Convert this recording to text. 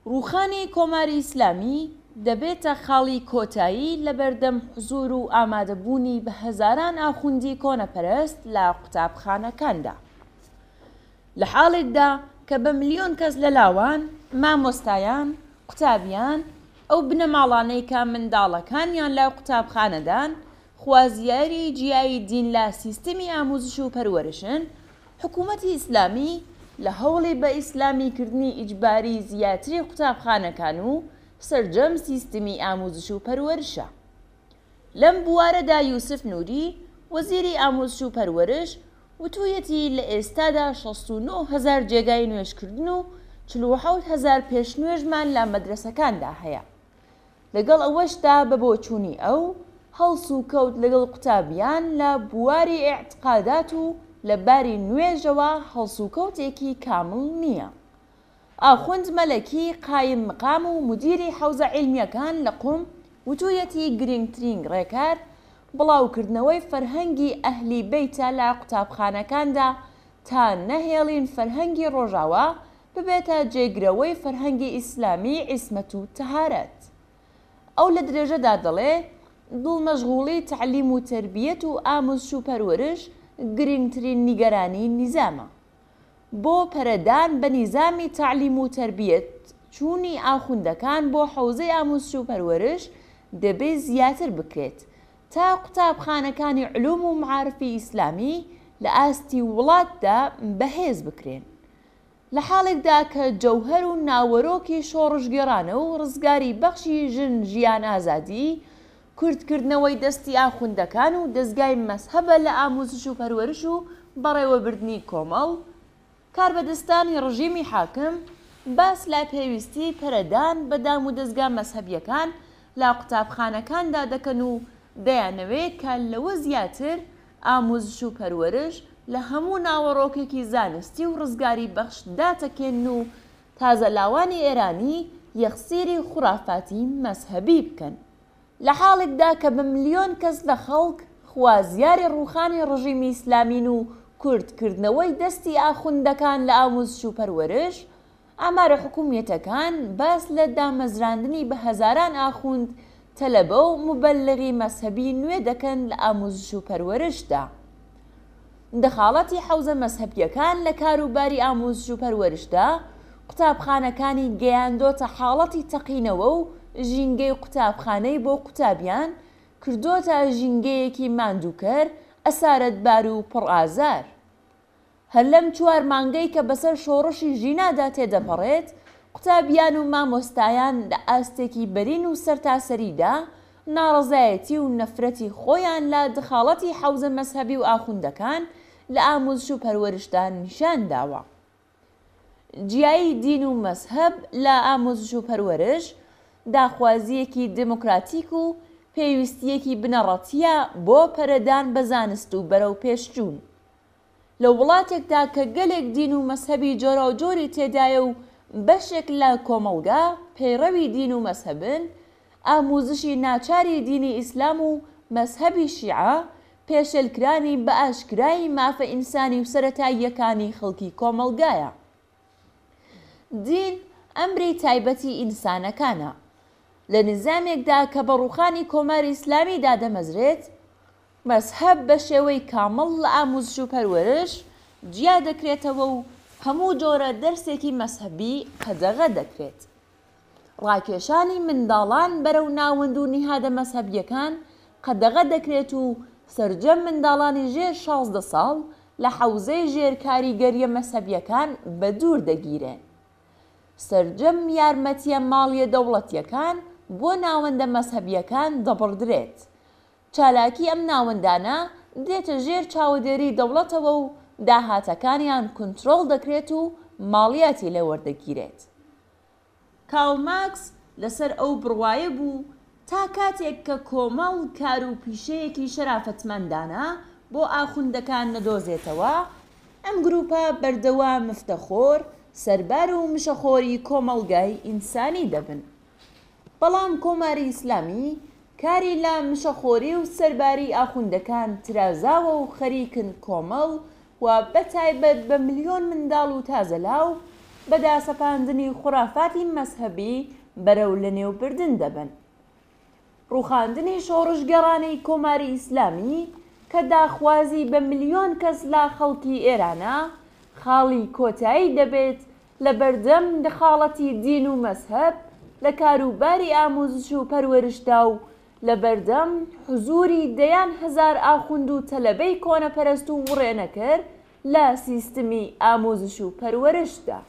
ڕووخانی کۆماری ئیسلامی دەبێتە خاڵی کۆتایی لەبەردەم حزوور و ئامادەبوونی بە هەزاران ئاخوندی کۆنەپەرست لە قوتابخانەکاندا. لە حاڵێکدا کە بە ملیۆن کەس لە لاوان، مامۆستایان، قوتابیان، ئەو بنەماڵانەی کە منداڵەکانیان لە قوتابخانەدان، خوازیاری جیایی دین لە سیستمی ئاموزش و پەروەرشن، حکوومەتی ئیسلامی لە هەوڵی بە ئیسلامی کردنی ئیجباری زیاتری قوتابخانەکان و سەرجەم سیستمی ئاموزش و پەروەرشە. لەم بوارەدا یوسف نوری، وەزیری ئاموزش و پەروەرش، وتوویەتی لە ئێستادا 69 هەزار جێگای نوێژکردن و 47 هەزار پێشنوێژمان لە مەدرەسەکاندا هەیە. لەگەڵ ئەوەشدا بە بۆچوونی ئەو، هەڵس و کەوت لەگەڵ قوتابیان لە بواری ئیعتقادات و لە باری نوێژەوە هەڵسوکەوتێکی کامڵ نییە. ئاخوند مەلەکی قایم مقام و مودیری حەوزە عیلمییەکان لە قوم وتوویەتی گرینگترین ڕێکار بڵاوکردنەوەی فەرهەنگی ئەهلی بەیتە لە قوتابخانەکاندا تا نەهێڵین فەرهەنگی ڕۆژاوا ببێتە جێگرەوەی فەرهەنگی ئیسلامی عیسمەت و تەهارەت. ئەو لە درێژەدا دەڵێ، دڵمەشغووڵی تەعلیم و تەربیەت و ئاموزش و پەروەرش گرینگترین نیگەرانی نیزامە. بۆ پەرەدان بە نیزامی تەعلیم و تەربیەت چوونی ئاخوندەکان بۆ حەوزەی ئاموزش و پەروەرش دەبێ زیاتر بکرێت تا قوتابخانەکانی علوم و معارفی ئیسلامی لە ئاستی وڵاتدا بەهێز بکرێن. لە حاڵێکدا کە جەوهەر و ناوەرۆکی شۆڕشگێڕانە و ڕزگاری بەخشی ژن ژیان ئازادی، کورت کردنەوەی دەستی ئاخوندەکان و دەزگای مەزهەبە لە ئاموزش و پەروەرش و بەڕێوەبردنی کۆمەڵ، کاربەدەستانی ڕژیمی حاکم باس لە پێویستی پەرەدان بە دامودەزگا مەزهەبیەکان لە قوتابخانەکاندا دەکەن و دەیانەوێ کە لەوە زیاتر ئاموزش و پەروەرش لە هەموو ناوەڕۆکێکی زانستی و ڕزگاری بەخش داتەکێنن و تازە لاوانی ئێرانی یەخسیری خورافاتی مەزهەبی بکەن. لە حاڵێکدا کە بە ملیۆن کەس لە خەڵک خوازیاری ڕووخانی ڕژیمی ئیسلامین و کورت کردنەوەی دەستی ئاخوندەکان لە ئاموزش و پەروەرش، ئامارە حکوومیەتەکان باس لە دامەزراندنی بە هەزاران ئاخوند، تەلەبە و موبەلغی مەزهەبی نوێ دەکەن لە ئاموزش و پەروەرشدا. دەخاڵەتی حەوزە مەزهەبییەکان لە کار و باری ئاموزش و پەروەرشدا، قوتابخانەکانی گەیاندۆتە حاڵەتی تەقینەوە و ژینگەی قوتابخانەی بۆ قوتابیان کردۆتە ژینگەیەکی ماندووکەر، ئەسارەتبار و پڕ ئازار. هەر لەم چوار مانگەی کە بەسەر شۆڕشی ژینادا تێدەپەڕێت، قوتابیان و مامۆستایان لە ئاستێکی بەرین و سەرتاسەریدا ناڕەزایەتی و نەفرەتی خۆیان لە دخاڵەتی حەوزە مەزهەبی و ئاخوندەکان لە ئاموزش و پەروەرشدا نیشان داوە. جیایی دین و مەزهەب لە ئاموزش و پەروەرش، داخوازییەکی دێموکراتیک و پێویستییەکی بنەڕەتییە بۆ پەرەدان بە زانست و بەرەوپێشچوون. لە وڵاتێکدا کە گەلێک دین و مەزهەبی جۆراوجۆری تێدایە و بەشێک لە کۆمەڵگا پەیڕەوی دین و مەزهەبن، ئاموزشی ناچاری دینی ئیسلام و مەزهەبی شیعە، پێشێلکرانی بە ئاشکرای مافە ئینسانی و سەرەتاییەکانی خەڵکی کۆمەڵگایە. دین ئەمری تایبەتی ئینسانەکانە. لە نیزامێکدا کە بە ڕووخانی کۆماری ئیسلامی دادەمەزرێت، مەزهەب بە شێوەی کامڵ لە ئاموزش و پەروەرش جیا دەکرێتەوە و هەموو جۆرە دەرسێکی مەزهەبی قەدەغە دەکرێت. ڕاکێشانی منداڵان بەرەو ناوەند و نیهادە مەزهەبییەکان قەدەغە دەکرێت و سەرجەم منداڵانی ژێر 16 ساڵ لە حەوزەی ژێر کاریگەرییە مەزهەبییەکان بەدوور دەگیرێن. سەرجەم یارمەتییە ماڵییە دەوڵەتییەکان بۆ ناوەندە مەزهەبییەکان دەبڕدرێت. چالاکی ئەم ناوەندانە دێتە ژێر چاوەدێری دەوڵەتەوە و داهاتەکانیان کونترۆڵ دەکرێت و ماڵیاتی لێ وەردەگیرێت. کارل مارکس لەسەر ئەو بڕوایە بوو تا کاتێک کە کۆمەڵ کار و پیشەیەکی شەرافەتمەندانە بۆ ئاخوندەکان نەدۆزێتەوە، ئەم گرووپە بەردەوام مفتەخۆر، سەربار و مشەخۆری کۆمەڵگای ئینسانی دەبن. بەڵام کۆماری ئیسلامی کاری لە مشەخۆری و سەرباری ئاخوندەکان ترازاوە و خەریکن کۆمەڵ و بەتایبەت بە ملیۆن منداڵ و تازەلاو بە داسەپاندنی خورافاتی مەزهەبی بەرەو لەنێوبردن دەبەن. ڕووخاندنی شۆڕشگێڕانەی کۆماری ئیسلامی کە داخوازی بە ملیۆن کەس لە خەڵکی ئێرانە، خاڵی کۆتایی دەبێت لە بەردەم دخاڵەتی دین و مەزهەب لە کاروباری ئاموزش و پەروەرشدا و لە بەردەم حزووری دەیان هەزار ئاخوند و تەلەبەی کۆنەپەرست و وڕێنەکەر لە سیستمی ئاموزش و پەروەرشدا.